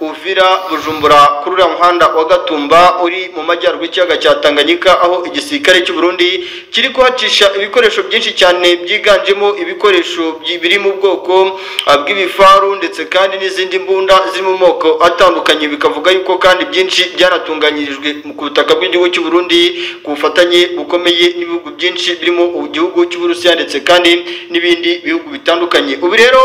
Uvira Bujumbura kuri uriya muhanda wa Gatumba uri mu majyaruguru y'ikiyaga cya Tanganyika, aho igisirikare cy'u Burundi kiri kuhacisha ibikoresho byinshi cyane byiganjemo ibikoresho biri mu bwoko bw'ibifaru ndetse kandi n'izindi mbunda ziri mu moko atandukanye. Bikavuga yuko kandi byinshi byaratunganyirijwe ku butaka bw'igihugu cy'u Burundi ku bufatanye bukomeye n'ibihugu byinshi birimo igihugu cy'u Burusiya ndetse kandi n'ibindi bihugu bitandukanye. Ubu rero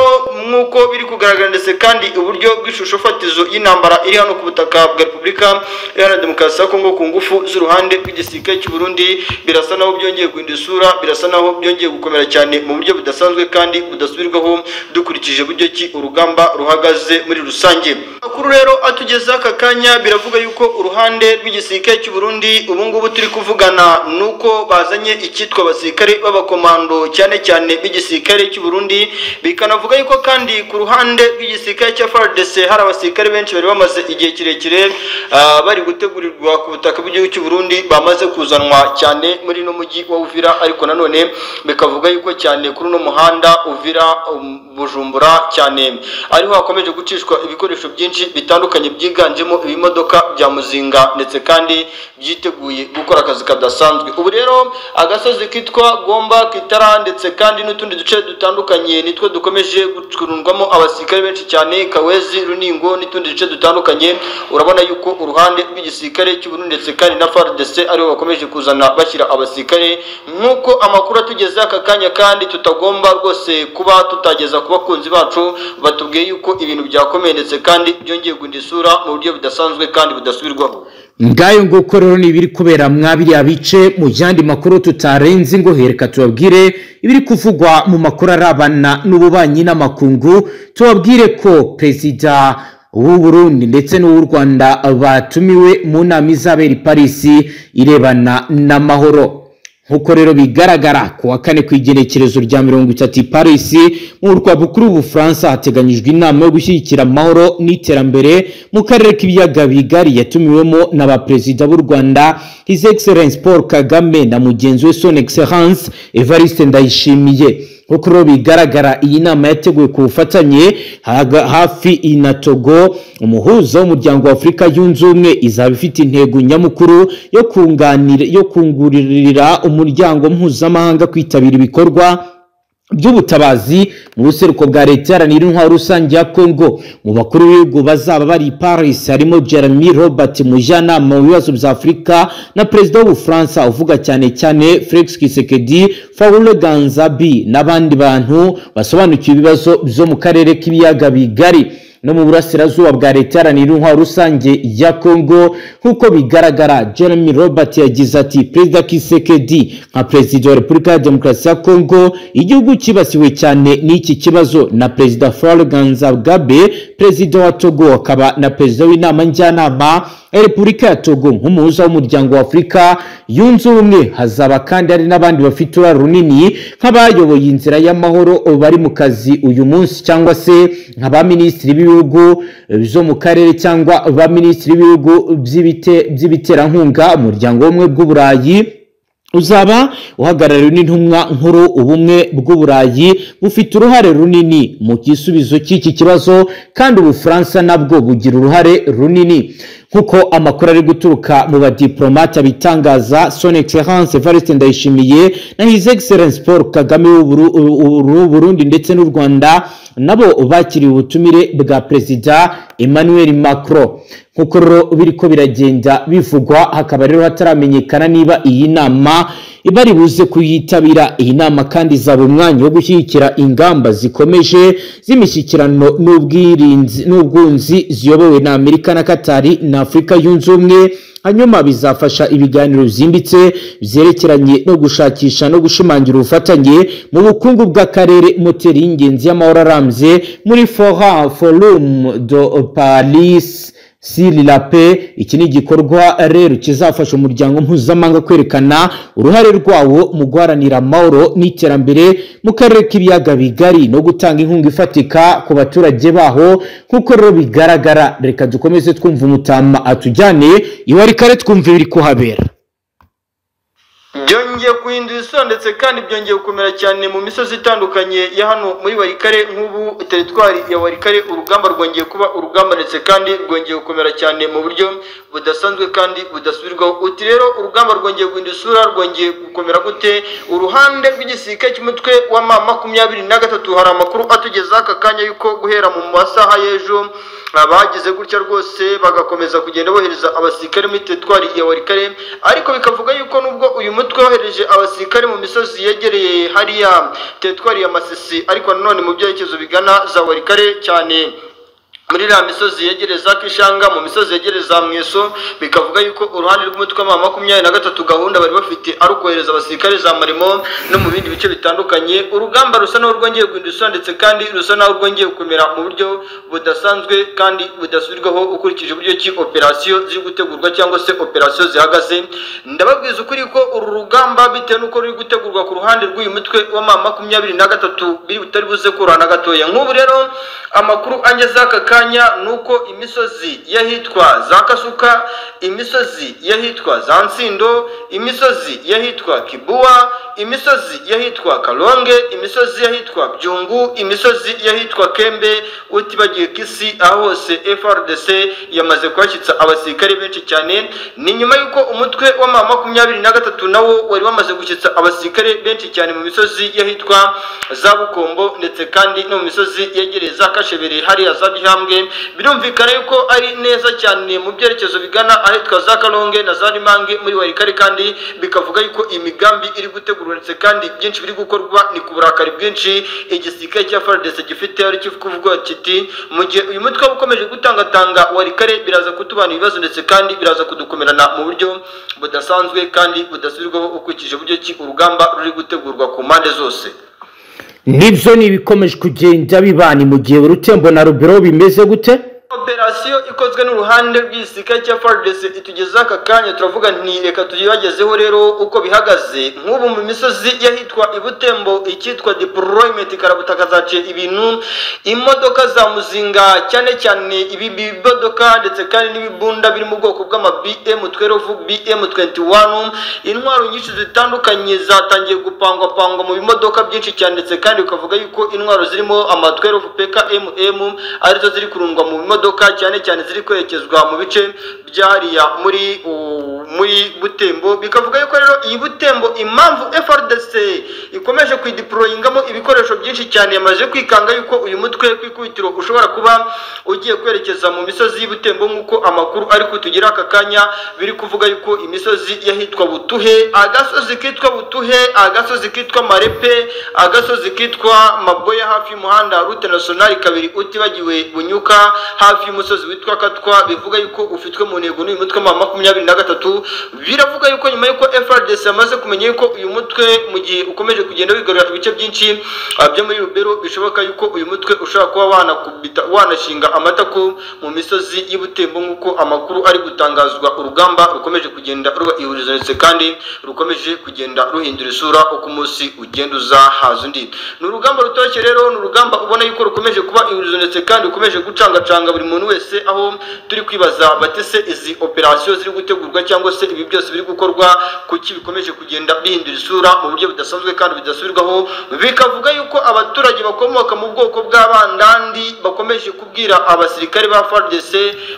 nk'uko biri kugaragara ndetse kandi uburyo bw'ishusho fatizo y'intambara iri hano ku butaka bwa Repubulika Iharanira Demokarasi ya Kongo ku ngufu z'uruhande rw'igisirikare cy'u Burundi, birasa naho byongeye guhindura isura, birasa naho byongeye gukomera cyane mu buryo budasanzwe kandi budasubirwaho dukurikije buryo ki urugamba ruhagaze muri rusange. Amakuru rero atugeza aka kanya biravuga yuko uruhande rw'igisirikare cy'u Burundi ubu ngubu turi kuvugana nuko bazanye icyitwa abasirikare b'abakomando cyane cyane b'igisirikare cy'u Burundi. Bikanavuga yuko kandi ku ruhande rw'igisirikare cya FARDC hari abasirikare benshi bari bamaze igihe kirekire bari gutegurirwa ku butaka bw'igihugu cy'u Burundi bamaze kuzanwa cyane muri no mujyi wa Uvira, ariko nanone bikavuga yuko cyane kuri no muhanda Uvira Bujumbura cyane ariho hakomeje gucishwa ibikoresho byinshi bitandukanye byiganjemo ibimodoka bya muzinga ndetse kandi byiteguye gukora akazi kadasanzwe. Ubu rero agasozi kitwa Gomba Kitara ndetse kandi n'utundi duce dutandukanye nitwo dukomeje gucurundwamo abasirikare benshi cyane, Kawezi, Runingo n'utundi duce dutandukanye. Urabona yuko uruhande rw'igisirikare cy'u Burundi ndetse kandi na FARDC aribo bakomeje kuzana bashyira abasirikare, nk'uko amakuru atugeze aka kanya kandi tutagomba rwose kuba tutageza ku bakunzi bacu, batubwiye yuko ibintu byakomeye ndetse kandi byongeye guhindura isura mu buryo budasanzwe kandi budasubirwaho. Ngayo nguko rero ni ibiri kubera mwabiriya bice. Mu yandi makuru tutarenze ngo hereka tubabwire ibiri kuvugwa mu makuru arabana n'ububanyi n'amakungu. Tubabwire ko perezida w'u Burundi ndetse n'uw'u Rwanda batumiwe mu nama izabera i Paris irebana n'amahoro. Nkuko rero bigaragara ku wa kane ku igenekerezo rya 30 Paris mu murwa mukuru w'Ubufaransa hateganyijwe inama yo gushyigikira amahoro n'iterambere mu karere k'ibiyaga bigari yatumiwemo na ba perezida b'u Rwanda His Excellence Paul Kagame na mugenzi we Son Excellence Evariste Ndayishimiye. Nkuko rero bigaragara iyi nama yateguwe ku bufatanye hafi na Togo, umuhuza w'umuryango wa Afurika yunze ubumwe, izaba ifite intego nyamukuru yo kungurira umuryango mpuzamahanga kwitabira ibikorwa by'ubutabazi mu buseruko bwa leta iharanira intwaro rusange ya Congo. Mu bakuru b'ibihugu bazaba bari Paris harimo Jeremy Robert, mujyanama mu bibazo bya Afurika na perezida w'Ubufaransa uvuga cyane cyane Felix Tshisekedi, Faure Ganzabi n'abandi bantu basobanukiwe ibibazo byo mu karere k'ibiyaga bigari no mu burasirazuba bwa leta iharanira intwaro rusange ya Congo. Nkuko bigaragara Jeremy Robert yagize ati Perezida Tshisekedi nka perezida wa Repubulika ya Demokarasi ya Congo, igihugu kibasiwe cyane n'iki kibazo, na Perezida Faure Ganzagabe perezida wa Togo akaba na perezida w'inama njyanama ya Repubulika ya Togo nk'umuhuza w'umuryango wa Afurika yunze ubumwe. Hazaba kandi hari n'abandi bafite uruhare runini nk'abayoboye inzira y'amahoro bari mu kazi uyu munsi, cyangwa se nka ba minisitiri b'ibihugu byo mu karere cyangwa ba minisitiri b'ibihugu by'ibiterankunga. Umuryango w'ubumwe bw'Uburayi uzaba uhagarariwe n'intumwa nkuru. Ubumwe bw'Uburayi bufite uruhare runini mu gisubizo cy'iki kibazo, kandi Ubufaransa nabwo bugira uruhare runini. Nkuko amakuru ari guturuka mu badiplomate abitangaza, Son Excellence Evariste Ndayishimiye na His Excellence Paul Kagame w'u Burundi ndetse n'u Rwanda nabo bakiriye ubutumire bwa Perezida Emmanuel Macron. Nkuko rero biriko biragenda bivugwa, hakaba rero hataramenyekana niba iyi nama ibari buze kuyitabira. Iyi nama kandi izaba umwanya wo gushyigikira ingamba zikomeje z'imishyikirano n'ubwirinzi n'ubwunzi ziyobowe na Amerika na Katari na Afurika yunze ubumwe. Hanyuma bizafasha ibiganiro byimbitse byerekeranye no gushakisha no gushimangira ubufatanye mu bukungu bw'akarere, moteri y'ingenzi y'amahoro arambye muri Forum de Paris sur la paix. Iki ni igikorwa rero kizafasha umuryango mpuzamahanga kwerekana uruhare rwawo mu guharanira amahoro n'iterambere mu karere k'ibiyaga bigari no gutanga inkunga ifatika ku baturage baho. Nkuko rero bigaragara, reka dukomeze twumva umutama atujyane iwari kare twumva ibiri kuhabera. Byongeye guhindura isura ndetse kandi byongeye gukomera cyane mu misozi itandukanye ya hano muri Walikale. Nk'ubu teritwari ya Walikale urugamba rwongeye kuba urugamba ndetse kandi rwongeye gukomera cyane mu buryo budasanzwe kandi budasubirwaho. Uti rero urugamba rwongeye guhindura isura, rwongeye gukomera gute? Uruhande rw'igisirikare cy'umutwe wa M23 hari amakuru atugeza aka kanya yuko guhera mu masaha y'ejo abagize gutya rwose bagakomeza kugenda bohereza abasirikare muri teritwari ya Walikale, ariko bikavuga yuko nubwo uyu mutwe wohereje abasirikare mu misozi yegereye hariya teritwari ya Masisi, ariko nanone mu byerekezo bigana za Walikale cyane muri la misozi yegereza Kishanga, mu misozi yegereza Mweso, bikavuga yuko uruhande rw'umutwe wa M23 gahunda bari bafite ari ukohereza abasirikare za Marimo no mu bindi bice bitandukanye. Urugamba rusa naho rwongeye guhindura isura ndetse kandi rusa naho rwongeye gukomera mu buryo budasanzwe kandi budasubirwaho ukurikije uburyo ki operasiyo ziri gutegurwa cyangwa se operasiyo zihagaze. Ndababwiza ukuri ko uru rugamba bitewe n'uko ruri gutegurwa ku ruhande rw'uyu mutwe wa M23 biri butari buze kurana gatoya. Nk'ubu rero amakuru angeze aka kanya nuko imisozi yahitwa za Kasuka, imisozi yahitwa za Nsindo, imisozi yahitwa Kibuwa, imisozi yahitwa Kalonge, imisozi yahitwa Byungu, imisozi yahitwa Kembe, utibagiye Kisi, aho hose FRDC yamaze kwashyitsa abasirikare benshi cyane. Ni nyuma yuko umutwe wa M23 nawo wari wamaze gushyitsa abasirikare benshi cyane mu misozi yahitwa za Bukombo ndetse kandi no mu misozi yegereye za Kashebere hariya za Bihambwe. Birumvikana yuko ari neza cyane mu byerekezo bigana ahitwa za Kalonge na za Rimange muri Walikale, kandi bikavuga yuko imigambi iri gutegurwa ndetse kandi byinshi biri gukorwa ni ku burakari bwinshi igisirikare cya FARDC gifite, ari kivugwa kiti mu gihe uyu mutwe ukomeje gutangatanga Walikale biraza kutubana ibibazo ndetse kandi biraza kudukomerana mu buryo budasanzwe kandi budasubirwaho ukurikije uburyo ki urugamba ruri gutegurwa ku mpande zose. Nibyo ni ibikomeje kugenda bibani mu gihe Rutembo na Rubero bimeze gute? Operasiyo ikozwe n'uruhande rw'igisirikare cya FARDC itugeza aka kanya, turavuga nti reka tuyibagezeho rero uko bihagaze. Nk'ubu mu misozi yahitwa Ibutembo icyitwa deployment karabutaka zaciye ibintu, imodoka za muzinga cyane cyane ibi bimodoka ndetse kandi n'ibibunda biri mu bwoko bw'ama BM12, BM21, intwaro nyinshi zitandukanye zatangiye gupangwapangwa mu bimodoka byinshi cyane, ndetse kandi ukavuga yuko intwaro zirimo ama 12 PKMM arizo ziri kurundwa mu bimodoka cyane cyane ziri kwerekezwa mu bice byariya muri Butembo. Bikavuga yuko rero iyi Butembo impamvu FARDC ikomeje kwideployingamo ibikoresho byinshi cyane, yamaze kwikanga yuko uyu mutwe kwikubitiro ushobora kuba ugiye kwerekeza mu misozi y'Ibutembo, nk'uko amakuru ari kutugira aka kanya biri kuvuga yuko imisozi yahitwa Butuhe, agasozi kitwa Butuhe, agasozi kitwa Marepe, agasozi kitwa Maboya hafi y'umuhanda route nationale 2 utibagiwe Bunyuka hafi y'umusozi witwa Katwa, bivuga yuko ufitwe mu ntego n'uyu mutwe wa 23. Biravuga yuko nyuma yuko FARDC yamaze kumenya yuko uyu mutwe mu gihe ukomeje kugenda wigarura ibice byinshi byo muri Rubero, bishoboka yuko uyu mutwe ushobora kuba wanakubita wanashinga amatako mu misozi y'Ibutembo, nk'uko amakuru ari gutangazwa. Urugamba rukomeje kugenda ruba ihurizo ndetse kandi rukomeje kugenda ruhindura isura uko umunsi ugenda uza haza undi. Ni urugamba rutoshye rero, ni urugamba ubona yuko rukomeje kuba ihurizo ndetse kandi rukomeje gucangacanga buri muntu wese, aho turi kwibaza batese izi operation ziri gutegurwa cyangwa se ibi byose biri gukorwa kuki bikomeje kugenda bihindura isura mu buryo budasanzwe kandi bidasubirwaho. Bikavuga yuko abaturage bakomoka mu bwoko bw'abandandi bakomeje kubwira abasirikare ba FARDC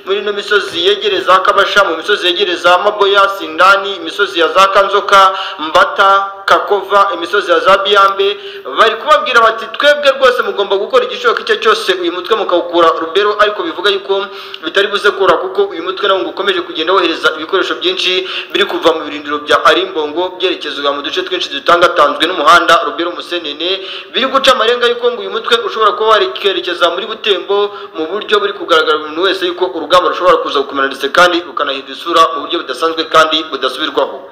muri no misozi yegereza Kabasha, mu misozi yegereza Maboya, Sindani, imisozi ya za Kanzoka, Mbata, Kakova, imisozi ya Zabiyambe, bari kubabwira bati twebwe rwose mugomba gukora igishoboka icyo cyose uyu mutwe mukawukura Rubero, ariko bivuga yuko bitari buze kora kuko uyu mutwe nawo ukomeje kugenda wohereza ibikoresho byinshi biri kuva mu birindiro bya Arimbongo byerekezwa mu duce twinshi dutangatanzwe n'umuhanda Rubero Musenene, biri guca amarenga yuko ngo uyu mutwe ushobora kuba warerekeza muri Butembo mu buryo buri kugaragara buri wese yuko urugamba rushobora kuza gukomera ndetse kandi rukanahindura isura mu buryo budasanzwe kandi budasubirwaho.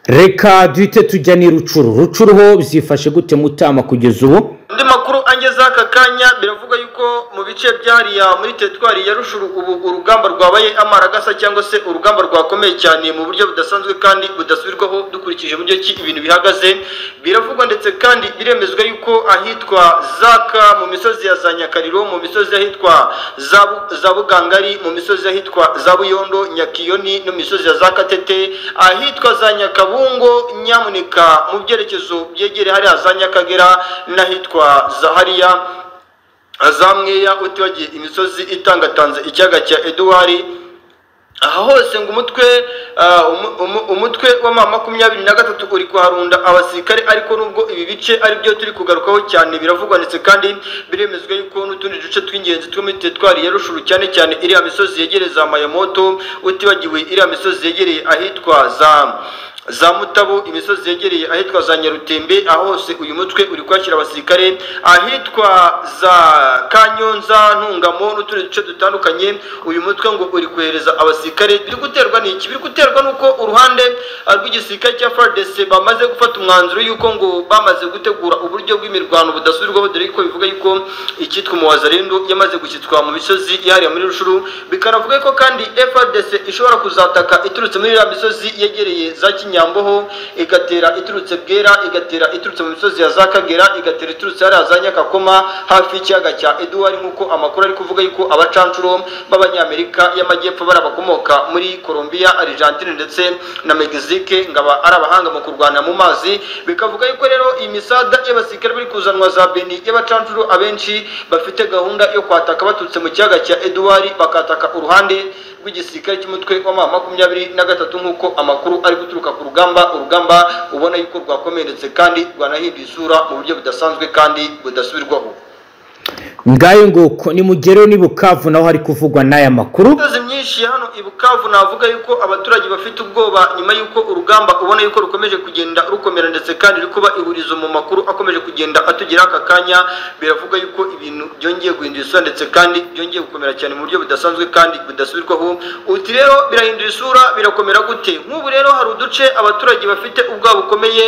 Reka duhite tujya ni Rucuru. Rucuru ho byifashe gute Mutama kugeza ubu? Andi makuru angeza aka kanya biravuga yuko mu bice byariya muri teritwari ya Rushuru ubu urugamba rwabaye amaragasa cyangwa se urugamba rwakomeye cyane mu buryo budasanzwe kandi budasubirwaho dukurikije uburyo ki ibintu bihagaze. Biravugwa ndetse kandi biremezwa yuko ahitwa Zaka mu misozi ya za Nyakariro, mu misozi ahitwa za Bugangari, mu misozi ahitwa za Buyondo, Nyakiyoni no misozi ya za Katete, ahitwa za Nyakabungo, Nyamunika mu byerekezo byegere hariya za Nyakagera n'ahitwa Zahariya Zamweya, utibagiye imisozi itangatanze ikiyaga cya Edouard. Aha hose ngo umutwe wa 23 uri kuharunda abasirikare, ariko nubwo ibi bice ari byo turi kugarukaho cyane biravugwa ndetse kandi biremezwa yuko n'utundi duce tw'ingenzi two muri teritwari ya Rushuru cyane cyane iriya misozi yegereza Mayamoto, utibagiwe iriya misozi yegereye ahitwa za Mutabo, imisozi yegereye ahitwa za Nyarutembe, aho hose uyu mutwe uri kwakira abasirikare, ahitwa za Kanyonza, Ntungamo n'utundi duce dutandukanye uyu mutwe ngo uri kohereza abasirikare. Biri guterwa n'iki? Biri guterwa nuko uruhande rw'igisirikare cya FARDC bamaze gufata umwanzuro yuko ngo bamaze gutegura uburyo bw'imirwano budasubirwaho, dore ko bivuga yuko icyitwa Umuwazarendo yamaze gushyitswa mu misozi yariya muri Rushuru. Bikanavuga ko kandi FARDC ishobora kuzataka iturutse muri ya misozi yegereye za Kinyamboho, igatera iturutse Bwera, igatera iturutse mu misozi ya za Kagera, igatera iturutse hariya za Nyakakoma hafi y'ikiyaga cya Edouard, nk'uko amakuru ari kuvuga yuko abacancuro b'Abanyamerika y'Amajyepfo bari abakomoka muri Colombia, Argentine ndetse na Mexique, ngaba ari abahanga mu kurwana mu mazi. Bikavuga yuko rero iyi misada y'abasirikare bari kuzanwa za Beni y'abacancuro abenshi bafite gahunda yo kwataka baturutse mu kiyaga cya Edouard, bakataka uruhande rw'igisirikare cy'umutwe wa 23, nk'uko amakuru ari guturuka ku rugamba. Urugamba ubona yuko rwakomeretse kandi rwanahinduye isura mu buryo budasanzwe kandi budasubirwaho. Ngayo nguko ni mugero ni Bukavu naho hari kuvugwa n'aya makuru. Imisozi myinshi hano i Bukavu navuga yuko abaturage bafite ubwoba nyuma yuko urugamba ubona yuko rukomeje kugenda rukomera ndetse kandi rukuba ihurizo mu makuru akomeje kugenda atugira aka kanya. Biravuga yuko ibintu byongeye guhindura isura ndetse kandi byongeye gukomera cyane mu buryo budasanzwe kandi budasubirwaho. Uti rero birahindura isura birakomera gute? Nk'ubu rero hari uduce abaturage bafite ubwoba bukomeye,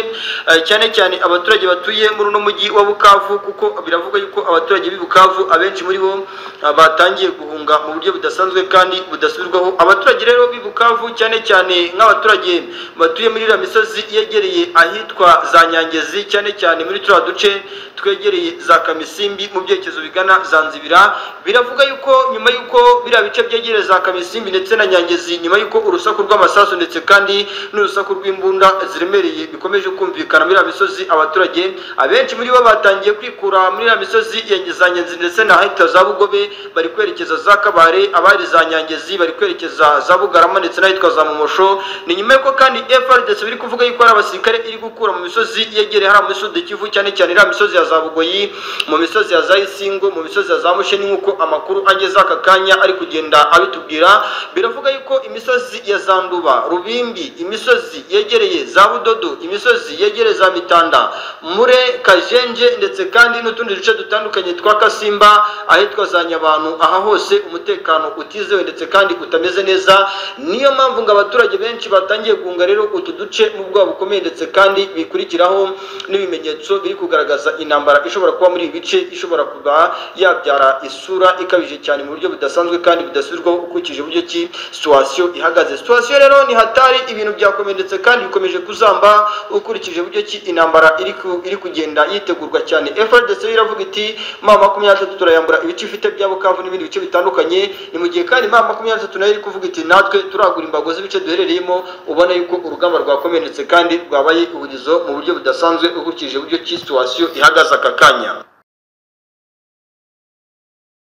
cyane cyane abaturage batuye muri uno mujyi wa Bukavu, kuko biravuga yuko abaturage b'i Bukavu Bukavu abenshi muri bo batangiye guhunga mu buryo budasanzwe kandi budasubirwaho. Abaturage rero b'i Bukavu, cyane cyane nk'abaturage batuye muri iriya misozi yegereye ahitwa za Nyangezi, cyane cyane muri turiya duce twegereye za Kamisimbi mu byerekezo bigana za Nzibira, biravuga yuko nyuma yuko biriya bice byegereye za Kamisimbi ndetse na Nyangezi, nyuma yuko urusaku rw'amasasu ndetse kandi n'urusaku rw'imbunda ziremereye bikomeje kumvikana muri iriya misozi, abaturage abenshi muri bo batangiye kwikura muri iriya misozi ya za Nyangezi ndetse na ahitwa za Bugobe, bari kwerekeza za Kabare, abari za Nyangezi bari kwerekeza za Bugarama ndetse n'ahitwa za Mumosho. Ni nyuma yuko kandi FARDC biri kuvuga yuko ari abasirikare iri gukura mu misozi yegereye hariya muri Sud Kivu, cyane cyane iriya misozi ya za Bugoyi, mu misozi ya za Isingo, mu misozi ya za Musheni, nk'uko amakuru ageze aka kanya ari kugenda abitubwira. Biravuga yuko imisozi ya za Nduba, Rubimbi, imisozi yegereye za Budodo, imisozi yegereye za Mitanda, Mure, Kajenje ndetse kandi n'utundi duce dutandukanye twa Kasimba, ahitwa za Nyabantu, aha hose umutekano utizewe ndetse kandi utameze neza. Niyo mpamvu ngo abaturage benshi batangiye guhunga rero utu duce mu bwoba bukomeye, ndetse kandi bikurikiraho n'ibimenyetso biri kugaragaza intambara ishobora kuba muri ibi bice, ishobora kuba yabyara isura ikabije cyane mu buryo budasanzwe kandi budasubirwaho ukurikije uburyo ki situation ihagaze. Situation rero ni hatari, ibintu byakomeye ndetse kandi bikomeje kuzamba ukurikije uburyo ki intambara iri kugenda yitegurwa cyane. FARDC iravuga iti M23 turayambura ibice ifite bya Bukavu n'ibindi bice bitandukanye. Ni mu gihe kandi M23 nayo iri kuvuga iti natwe turagura imbago z'ibice duherereyemo. Ubona yuko urugamba rwakomeye ndetse kandi rwabaye uburizo mu buryo budasanzwe ukurikije uburyo ki situation ihagaze aka kanya.